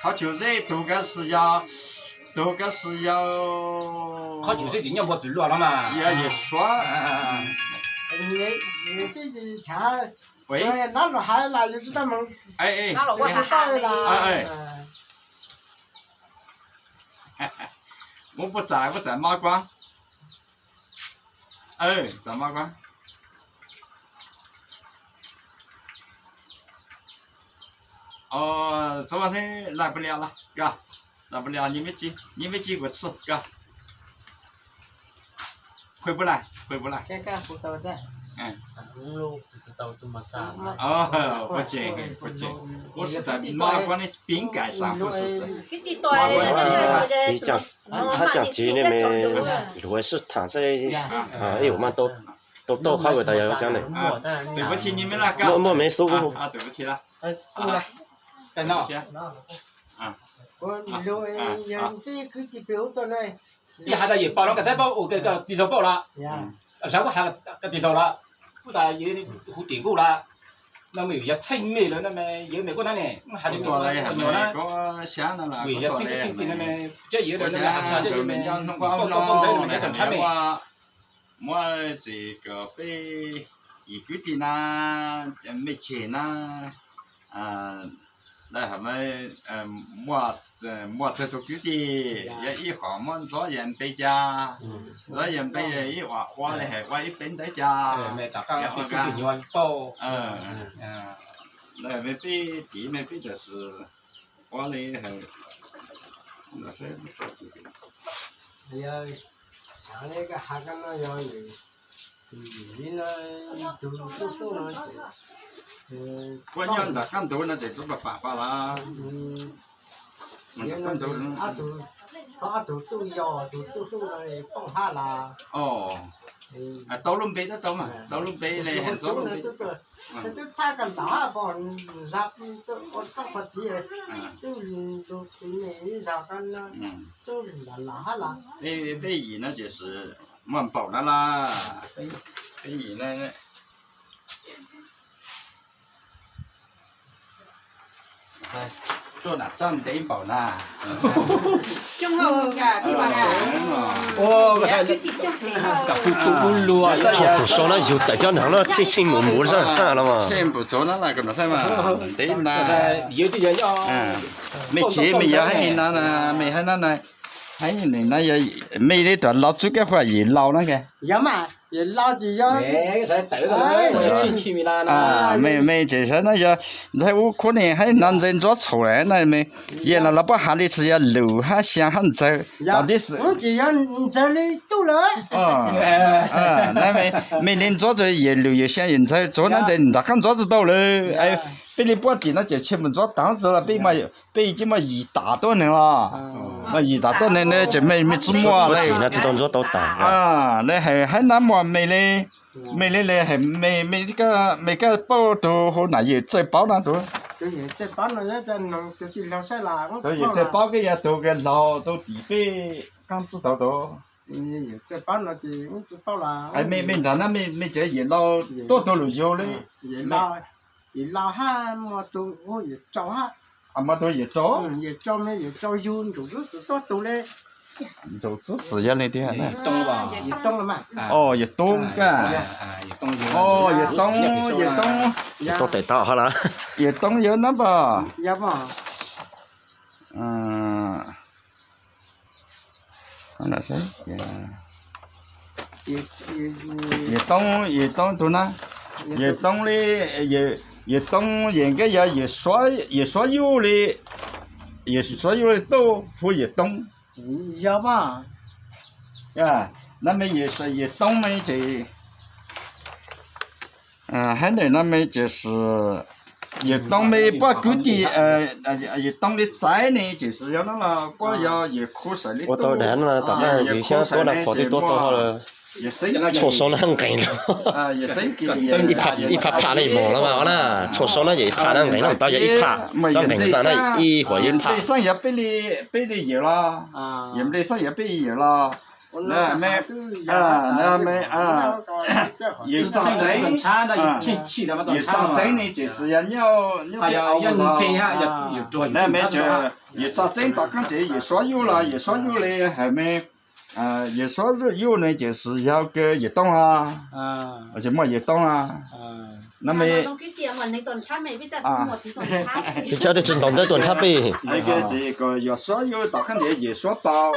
Qhov tshwm zeb tus kav xwm yog, tus kav xwm yog, qhov tshwm zeb tsis nyob npog pwm luaj no mas yog Yawm Suav. Muab puas txais puas txais mab kuab. Txais mab kuab. Txhob laj pw li os, laj pw li os, nyias meb tsi kuv txhij koj. Pw pw laj, pw pw laj. Ua tseem, ua tseem, kuv sim tawm mab kuab nej pib nkaim sam kuv sim tawm. Thab tsaam txiv nej me luag sib tham saib ib uas mas tau tau qhov kws tas yog cov ne. Muaj me xub. Ib hais tas yawm paus no koj txhais paub ua koj tig laug paub lawm, zag kuj has koj tig laug lawm, kuj tas yawm hu tim kuj lawm. No me yog txheej me lawm no me yawm me kuj nab ne, hais tias me nyuam na, me yog txheej txheej tig no me, tsa yawm has tshaj cov yawm me paub tau paub ntawv no me cov tag nrho me. Muab txim kom peb yim kwv tij na, mej tseg na, lawv hais muaj txhua tus kwv tij yog ib qho muab ntxov yam npe cas, ntxov yam npe ib uas ua li hais ua ib peb ntawv cas, lawv me peb tim me peb tam sim ua li hais Kuv nyob nram qab ntug no ces kuv pam pam lawm. Ob tug tuj yos, tus tuj hlub no poob hab las. Tau lub npe tab tau mas, tau lub npe li hais tau lub npe. Twb thaj koj nram hab pom zag ua txob qhov tid, twb tus me zag ko no twb lam lam hab las. Peb yim no ces muaj npaum no las, peb yim no. Tuaj nram txaj ntev npaum na. Tshooj pum sau na yug tawm cov neeg no txheej txheej mus mus zaj haj los mas. Mej tsev mej yog hab no, mej hab no, mej li rov laus txug kev huam yim laus na. Mej tsev saib no yog ntxhais ub khuab ne hab no ntxhais ntsuab txhaum na, yog los los puab has li tsis yog lwm hab xyaa hab ntxawg. Mej li ntsuab txug yawm lwm yawm xyaa yawm ntxawg txug na ntxhais nram qab ntsuab tsi tau lawm. Peb li puab tim no ces tshee mus ntsuab taag tsi los peb cia muaj yim tam tuab neeg los, muaj yim tam tuab neeg ne ces mej tsi muaj tsi tau ntsuab tau tas. Hab nab muaj mej li, mej li le hais mej, mej kab paub tug hu nam yawm Txawj Paub na tug. Tug yawm Txawj Paub keb yog tug kws laug tug tim peb qaab tsi tau tug. Mej nrag na mej tsev yawm laus tuab tug lug yug le. Muaj tug yawm tsau, yawm tsau yug ntsaum txwb xwm tuab tug le. Ntsaum txwb xwm yog le tiag. Yawm Toob kag. Yawm Toob, Yawm Toob, Yawm Toob tes tau hab las. Yawm Toob yawg nab npog. Yawm Toob, Yawm Toob tug na, Yawm Toob li, Yawm Toob yawm nkab yog Yawm Suav Yuj li, Yawm Suav Yuj li tuaj hu Yawm Toob. Na mej Yawm Toob mej ces hab ntawm no mej ces Yawm Toob mej puab kwv tij, Yawm Toob li txaiv ne ces yog no los puab yog Yawm Khu Sawm li ua tau dav no tom qab yus xyab tuab na phom twb tuab tau hab lawm. Tshuaj sau na nqees lawm. Ib pham pham na mos lawm mas na, tshuaj sau na yog ib pham na nqees no tau yog ib pham, tsob nqees xaj na ib huam yog ib pham. Yawm Nplej Xeeb yog peb li yawm los, Yawm Nplej Xeeb yog peb li yawm los. Yus txog tseeb, yus txog tseeb ne ces yus yog nyob, nyob, yus txog tseeb tom qab ces yus suav yus los yus suav yus li hais me, yus suav yus ne ces yus yog kawg yus toob os, ces muaj yus toob os. No me, peb cov twb tsis ntaus ntawv tuaj nrhab peb. Tsis kom yus suav yus tom qab ntawd yus suav pau,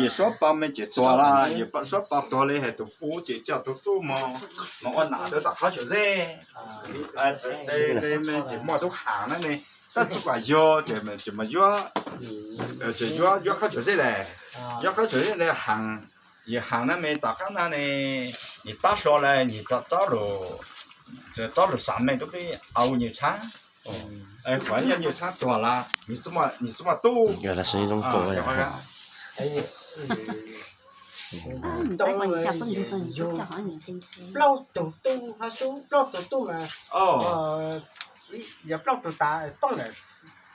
yus suav pau me ces tuag los yus suav pau tuag li hais tus puv ces coj tus tub mus, mus ua nam rau tom qhov xyum zeb. Ces muaj tub haam na ne, tab tsis kom yus ces mus yuav, ces yuav yuav qhov xyum zeb lawm, yuav qhov xyum zeb lawm haam, yus haam na me tom qab no ne, nws tab hlo lawm nws txog tsob lus, tsob lus xam me rau peb au nyuag tshab, kom yog nyuag tshab tuag los nws xub muaj tub. Plaub tug tub, plaub tug tub mas, yog plaub tug tas poob lawm,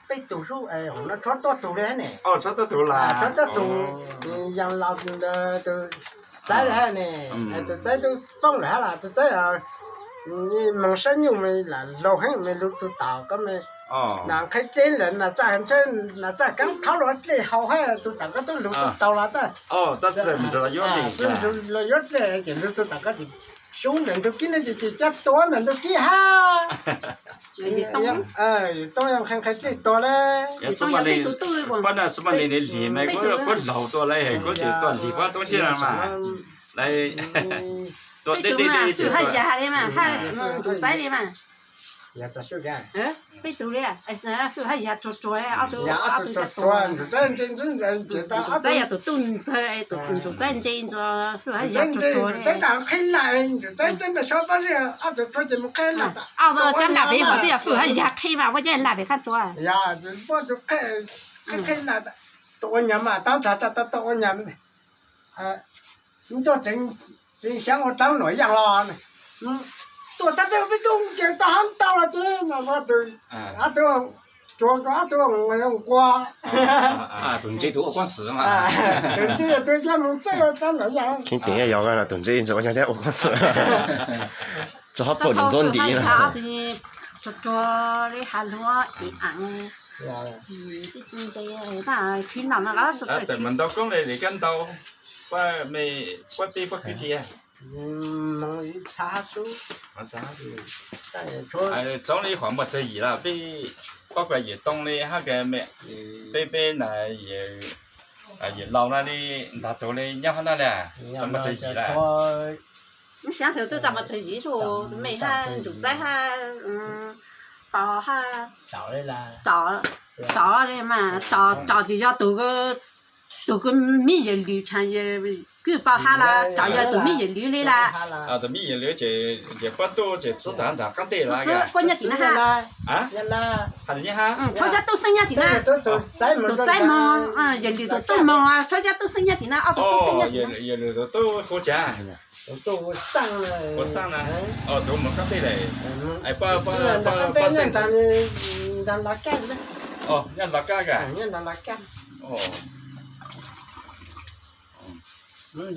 peb tug xwb, hauv no tshuav tuaj tug li hab ne. Tshuav tuaj tug, yog laus tus txaiv li hab ne, tus txaiv twb poob lawm hab los tus txaiv moog saib nyuj me lam laug heev me lug tug taus koj me, nas nqhis dlej lawm nas txaj ntshe, nas txaj keeb thaub luag dlej haus hab tug taus koj tub lug tug taus los tas. Los yuav dlej ces lug tug taus koj tsis sub ntawm ntug kib ne ces caj tuav ntawm ntug kib hab. Yus toob yog nqhis nqhis dlej tuag le. Pab no txuj ma li lig me kuv laug tuaj le kuv tsis tuaj lig pab toob siab no mas, tua deb deb deb haj yam li mas, ntsuj txaib li mas. Peb tug li, ntsuj haj yam tsuag tsuag, ob tug tsuag tsuag, ntsuj txaib yog tus tub ntxawg, tus ntsuj txaib ntse ntsuag, haj yam tsuag tsuag. Ntsuj txaib tas qhib laj, ntsuj txaib txeeb pem sab pob zeb, ob tug tsuag ces mus qhib laj tas. Ob tug txaib laj pem hauv twb yog hwj haj yam qhib mas ua cas laj pem qhab tsuag. Yog, muaj tus qhib, qhib laj, tus ua nyab mas tau nrhav tsa tau ua nyab. Ntuj tseem tsis xyaav ua rau nuam yaaj los, tuaj tab peb ua peb tub ces tau hab ntau los ces ob tug, ob tug tsuag, ob tug nquag. Tus ntse tus ua paab xwm, tus ntse tus coj mus txeeb rau nuam yaaj. Kheev teev yog tus ntse ntse ua caag thiab ua paab xwm. Txog hab pom nws ntxuav ntim. Tsuag tsuag li has lug ib aam. Tsis ntse, khwv nom no los tawm mas ntau koob li kab ntau, puab peb puab kwv tij. Tsoov li qhov muaj tsawg yim los peb, puab kws yim too li hab kws me, peb peb na, yim laus na li ntag tug li nyob hab na li, muaj tsawg yim lawm. Xyaav tug twb txog muaj tsawg yim, me hab ntsuj txaib hab, pos hab, tsom li mas tsom tsis yog tug, tug kws mib yawg lwm tshaaj, kwj pos hab los tsom yog tug mib yawg lwm li lawm. Tus mib yawg lwm ces puab tub ces txwv tag nrho qaab teg lawm. Puab nyob tim na hab. Txhua cov tub xeeb nyob tim na. Tus txaib moog, yawg lwm tus tub moog, txhua cov tub xeeb nyob tim na, ob tug tub xeeb nyob tim na. Yawg lwm tus tub hu cas? Tus hu Xaaj na. Tus mus qaab teg lawm. Nyob Los Kaj ka? Kuv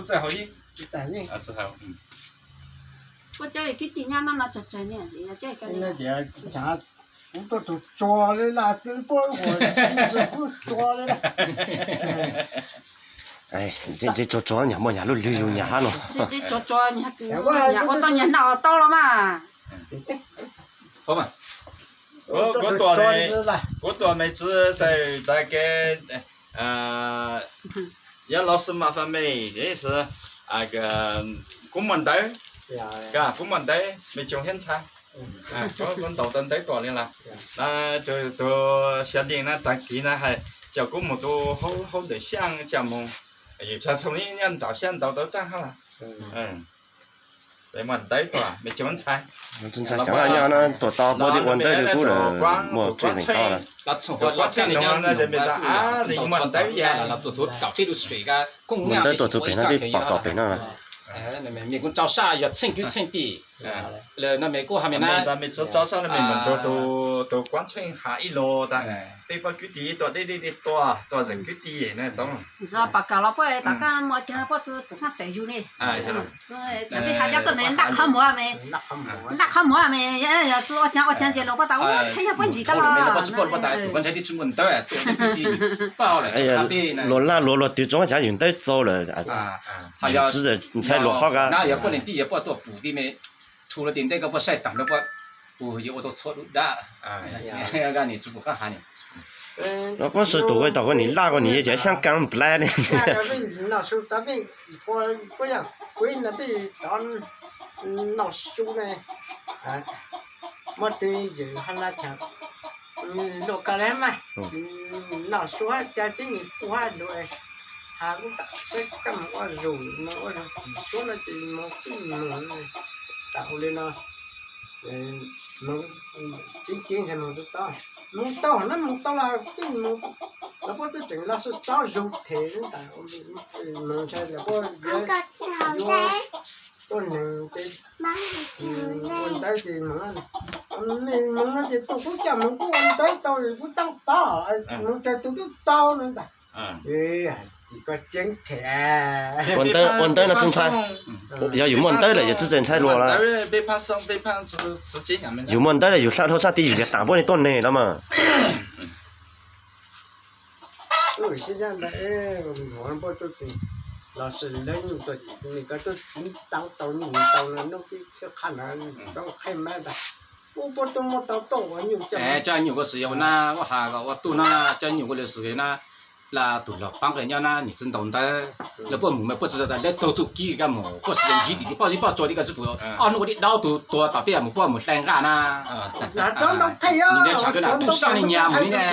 txawj hauv ib, kuv txawj hauv. Kuv tuaj tug tsuag li lawm, kuv tsuag li. Ntse tsuag tsuag, nyag muaj nyag lub lwg yug nyag hab no. Ua tau nyag noj tau los mas. Kuv tuaj, kuv tuaj me tsi txawm tas kev, yog laus xwb mas faj me, kuv muaj ntawv, kuv muaj ntawv me tsoom hiab ntxhais, kuv ntaus tau ntawv tuaj li lawm. Tus xya leej na tag kis na hais coj kuv mus tu hauv ntawm xyaj coj mus, yus tshaj txhooj nyob nraum xyaj ntaus tau tsaaj hab. Muaj ntawv tuaj me tsoom ntxhais. Tuaj tau puab twb ua ntawv rau kuv lawm, muaj tseem tau lawm. Muaj ntawv tuaj txug pem no twb pom kom pem no. Kuv tsaug sab yog txheej kwv txheej tij. Lawm no mej kuj has mej na, mej txhob txhob sab no mej mus nrug tus kuab ntxhee has ib los tas, tej poj kwv tij tuaj deb deb deb tuaj, tuaj zeem kwv tij na tau. Zov pas kam los puab tas koj muaj caag puab tsi pum koj tseem yug ne. Tsi has cov tuaj ne laj qhov muag me, laj qhov muag me, yog tsi ua caag ua caag ces luag puab tas ua tsheb yog puab yim koj los. Luag laj luag luag twv tsoom tsaav yug ntawv txaus lawm, tsi ntshai luag qhov kab. Yog puab leej tij yog puab tuaj pum tij me, txhua lub tij ntej koj puab saib taag lawm puab, kuv yuav ua tau txhua dub dab. Koj nim tsi pum koj has ni. Koj sib tug ua tau koj nim laj koj nim yog cov xyaab kaab nplai ne. Noj su tas peb, puab yog kuv no peb tov noj su ne. Muab twg yawm hab na chaw luaj kawg le mas. Noj su hab ca tseeb nim puj hab lug has kuv tas peb koj mus ua zug, mus ua zug tim suab no ces mus tib mus tas ua li no. Tseeb tseeb ntshai mus tau, mus tau na mus tau los peb mus, los puab twb tseem los sib txaub zug them tas mus ntshai los puab yuav tuaj neeg ces ua ntawv ces mus, mej mus no ces tuaj kuv coj mus kuv ua ntawv tau kuv taab pab mus tas tus tub tau no tas. Koj tseeb them. Ua ntawv no tsi ntshai, yog yus muaj ntawv lawm yus tsi txawj ntshai luag lawm. Yus muaj ntawv lawm yus hla dhau sab tid yus tias tam puab ne tuaj neg no mas. Los sis lawv nyuj tuaj tim koj tub tau nyuj tau no hnub pib qha na, tau qheb mab tas, ua puab tub muab tau tuaj ua nyuj coj. Coj nyuj koj sim yau na, ua has ua tuaj na, coj nyuj koj le sim na, la tus laug paab koj nyob na, nim tsi ntaus ntawv, lawv puab mus mas puab tsi tas lawv taug txuj kib koj mus, puab sim ntsib tim tim poj zib poj tsua li koj tsi pum, ob hnub ua li dau tus tuag tom peb mus puab mus hlais nqaj na. Nim le tshav koj na tub sab ni nyam mus li ne.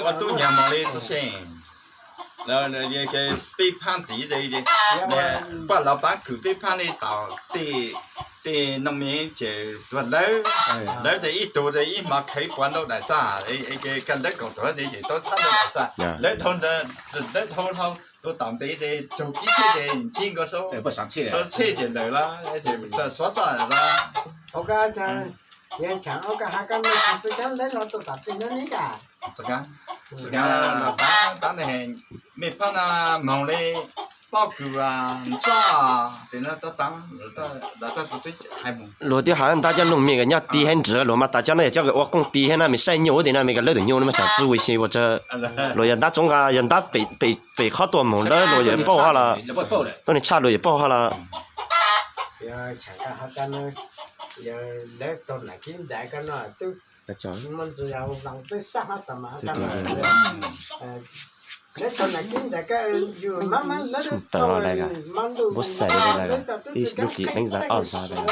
Ua tub nyam mus li txog se, peb phaab tid, poj laug paab kws peb phaab li tau tej noog me ces tuag lawm, lawv tes ib tug tes ib hmo khaws puav ntau daim txaj, koj lawv kaum tug tes ces tau txhab ntau daim txaj, lawv dhau, lawv dhau hlau tus tom ntev tes tsaug kib tsheb tes ntsib nkaus sab tsheb ces lawm lawm, suav txaj lawm. Mej phaab na moog li poj kws ntxaj tes na, luag twb has ntab coj noog mej nyob ti hab nrwg luag mas tas coj no yog coj ua qooj ti hab na, mej saib nyuj ua tes na mej kawg lawv tus nyuj no mas tsaam tsi ua si ua tsawg. Luag yog ntab tsoov nqa yog ntab pem qhov tuaj moog lawv luag yog paub hab los, tuab neeg tshaj luag yog paub hab los. Tshum tawm los lawm, npua xais li lawm, ib lub hlis deeb zag ob zag lawm.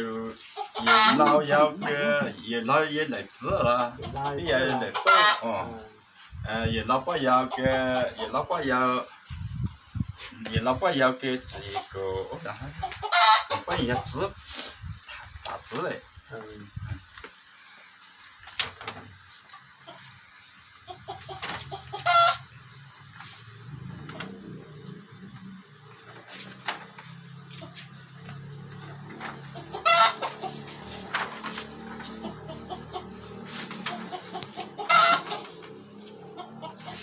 Yawm laus yog kws, yawm laus yog lawv txiv los, yawm laus poj yawg kws, yawm laus poj yawg, yawm laus poj yawg kws txiv kws, poj yawg txiv, txiv le.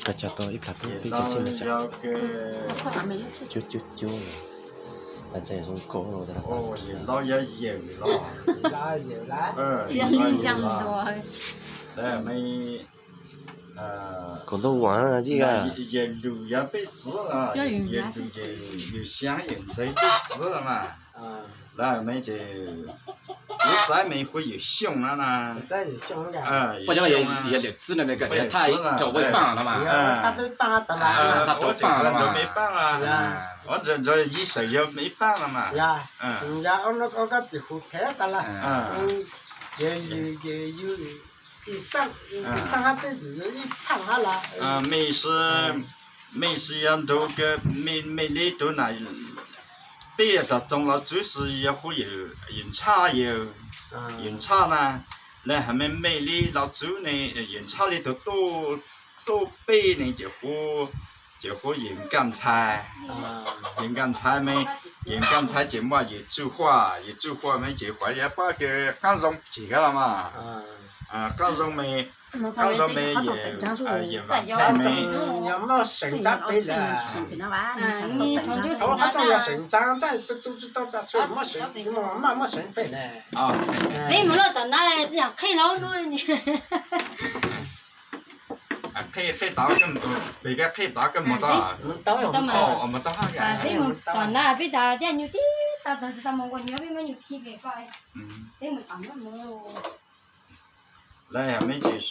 Koj tso tau ib plag peb peb tso tseg, cuab cuab cuab, tas ntshai zoo koj. Kaum ntau vas na, yawm lus yog peb txiv, yawm lus yawm xyaa yawm ntxhais peb txiv los mas. Lawv me ces kuv txaiv me hu Yawm Xyooj no na. Yawm Xyooj, ua nrog me paab, ua nrog Yij Sawm yog me paab no mas. Mej, mej si yog nrug, mej li tug na, peb yog tog txoos los txwv si yog hu Yawm Ntshaj, Yawm Ntshaj na. Lawv has me, mej li los txwv ne, Yawm Ntshaj li tug tuaj peb ne ces hu ces hu Yawm Nkaj Ntxhais. Yawm Nkaj Ntxhais me, Yawm Nkaj Ntxhais ces muaj Yawm Tsuj Huaj, Yawm Tsuj Huaj me ces huav yog pab kws qaab zoo tseg kab los mas. Qaab zoo me, qaab zoo me, Yawm Vam Txhais me. Qheb, qheb tau, pem kab qheb tau koj mus tau, mus tau hab. Peb mus tom na peb tas tiaj nyuj tib tag tag tsis tau mus nkaus nyob peb muab nyuj khi pem ko. Peb mus tom na mus. Lawv me ces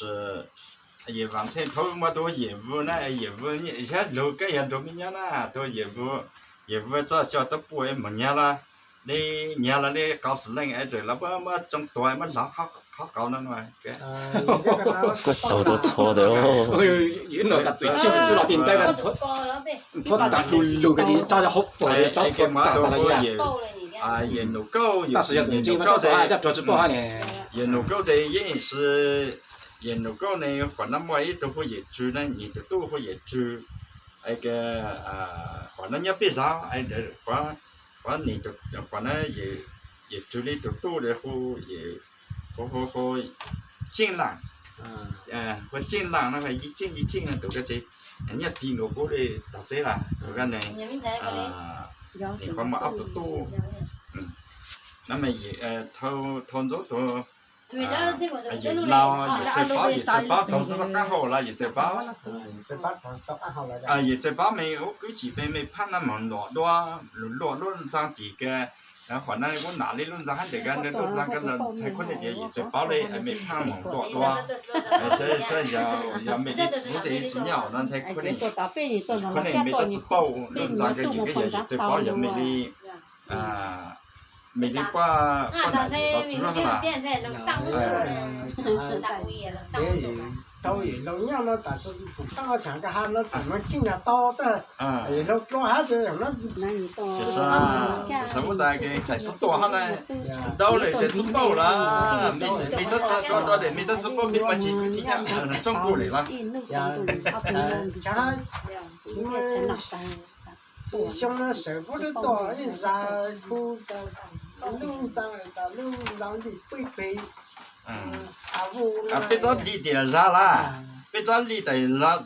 Yawm Vam Txhais thaum muaj tug Yawm Vwj na, Yawm Vwj thiab lug kab yog nrug me nyab na, tug Yawm Vwj, Yawm Vwj txoj coj tub puj mus nyag lawm, li nyag lawm li qau xwm leej es lawv muab, muab tsoo tuag muab hlawv qhov qau no. Koj tau txhua txhua tes. Yawm Num Kauj, Yawm Num Kauj tes, Yawm Num Kauj tes yeej si, Yawm Num Kauj ne, huam no muaj ib tug hu Yawm Tswv na, nws tus tub hu Yawm Tswv, huam no nyob peb zos, huam, huam no Yawm Tswv li tus tub hu, hu, hu Ceej Laam, hu Ceej Laam no, Yij Ceej, Yij Ceej no tus ko ces nyob tig nkaus kuv li tog tsev lawm, tus ko ne, nws ho muaj ob tug tub. No mas thau ntxov tus Yawm Laus, Yawm Txawj Paub, Yawm Txawj Paub tau txog rau qab hau los Yawm Txawj Paub. Yawm Txawj Paub me ua kwv tsis pe me phab no mas luam dua, luam luaj ntxaa tim ke, huam no ua nam li luaj ntxaa hab ntawm ko, luaj ntxaa ko ntawd ntshai khuab ne ces Yawm Txawj Paub li me phab mas luam dua. Saib yog me li txiv li tsis nyob no ntshai khuab ne, khuab ne me tab tsi paub luaj ntxaa ko ces koj yog Yawm Txawj Paub yog me li, me li pab, pab nam los txwv na. Tau Yawm Laus nyob no tam sim pum pab tshav ka ha no tam no tsis nyag tau tab, Yawm Laus dlua hab ces no. Xav muab tas txhais txhua tua hab na, dau lawm txhais txhua paub lawm, me tab txhua tua dua lawm me tab txhua paub peb muaj tsis kwv tij nyob tsoom kuj lawm los. Xyoo no sawv puab lub tuaj ib zag khu, lub ntxaa tas lub ntxaa ntim pwj peg. Peb txob li tias zag lawm, peb txob li tas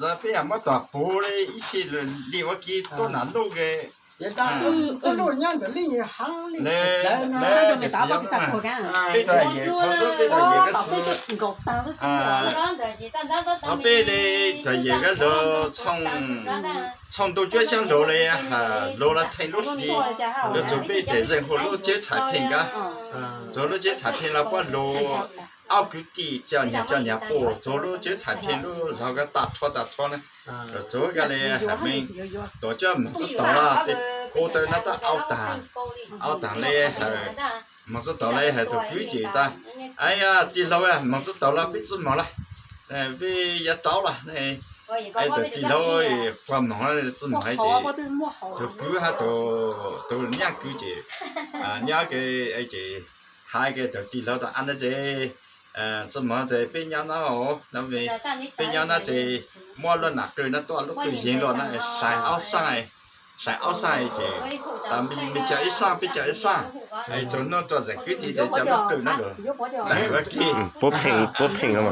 zag, peb muab tuam puv li ib txhis li ua ke tuaj nam luj ke. Peb txob li, peb txob li, txhooj ntuj cuab xyab nraud li, luag los txheej lub hli, luag txug peb tes zeej hu lub tsev txhais pheej kab, txug lub tsev txhais pheej los puab luag ob kwv tij coj nyag coj nyag puj txug lub tsev txhais pheej lub zog ko tas rho tas rho na. Txug kab li hais me tuam coj moog txug taug los tes kuv taw no tab au taag, au taag li hais, moog txug taug li hais tug kwv ces tas, ais, tij laug, moog txug taug los peb tsi moog lawm, peb yuav rauv lawm. Tug tij laug puag moog tsi moog hais ces tug kwv hab tug nyaj kwv ces nyob ke ces hais ke tug tij laug tas a na ces tsi moog ces peb nyob no, peb nyob no ces muab lub nam qw no tuaj lub qw yeeg luaj na, hlais ob saab, hlais ob saab ces tas me caag ib saab peb caag ib saab, tsaus nub rua zam kwv tij ces coj lub qw no lug tawm ua ke, puab pheej no,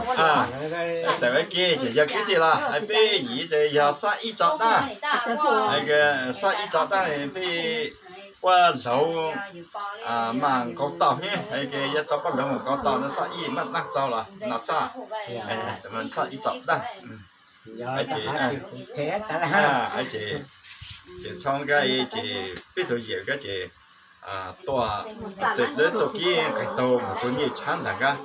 tawm ua ke ces yog kwv tij los peb yim ces yog saab ib tso dlaab, saab ib tso dlaab peb puab laug mas nkaus tau hab, yuav tso puab laug mas nkaus tau no saab ib maj dlaab tso los no saab, saab ib tso dlaab. Ces txhob nqaij ces peb tug yawm ko ces Tuaj, ces lawv txoj kev nqes taug mus rau nyuag tshav ntag kab.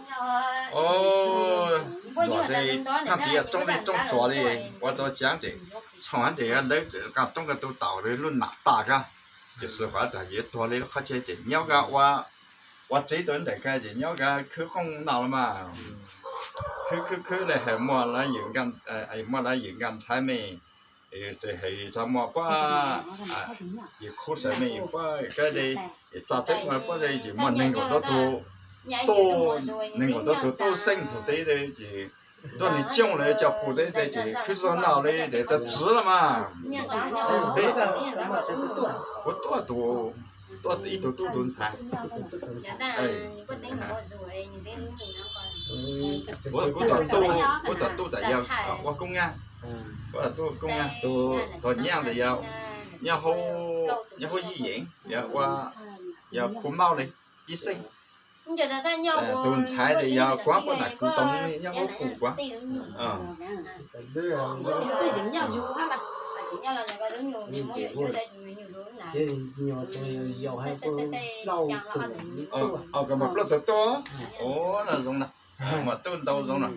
Os, luam ces haj tis rooj li rooj tsuas li, ua rau cav ces txhooj hab ces lawv nqa roob nqa tus taum lub nam tas kab. Ces xwb hov tas yuav tuag li lub qhov tsev ces nyob kab ua tsev tau ntawm kab ces nyob kab khwb qoob no los mas. Khwb khwb khwb li hais muaj lawv yim nka ntxhais me, ces hais tso muaj puab yim khub sawv me puab kab li, es tsa tseeb mas puab li ces muaj nees nkaum tau tus tuj, nees nkaum tau tus tuj xeeb ntxwv teb li ces tuaj nws cooj lawv coj pum teb ces khwb zog no li ces tsa txwv los mas. Kuv tuaj tus, tuaj ib tug tub tus ntxhais. Kuv, kuv tom tub tas yog ua koob nyab, kuv tom tub koob nyab, tus nyab tas yog nyob hauv yij yeem, yog ua, yog khu mauj li ib xeeb. Tus ntxhais tas yog kuv puab nam kws too nyob hauv khu kuv. Koj mas plaub tug tuaj, ua no zoo na, mas tuaj ntau zoo na.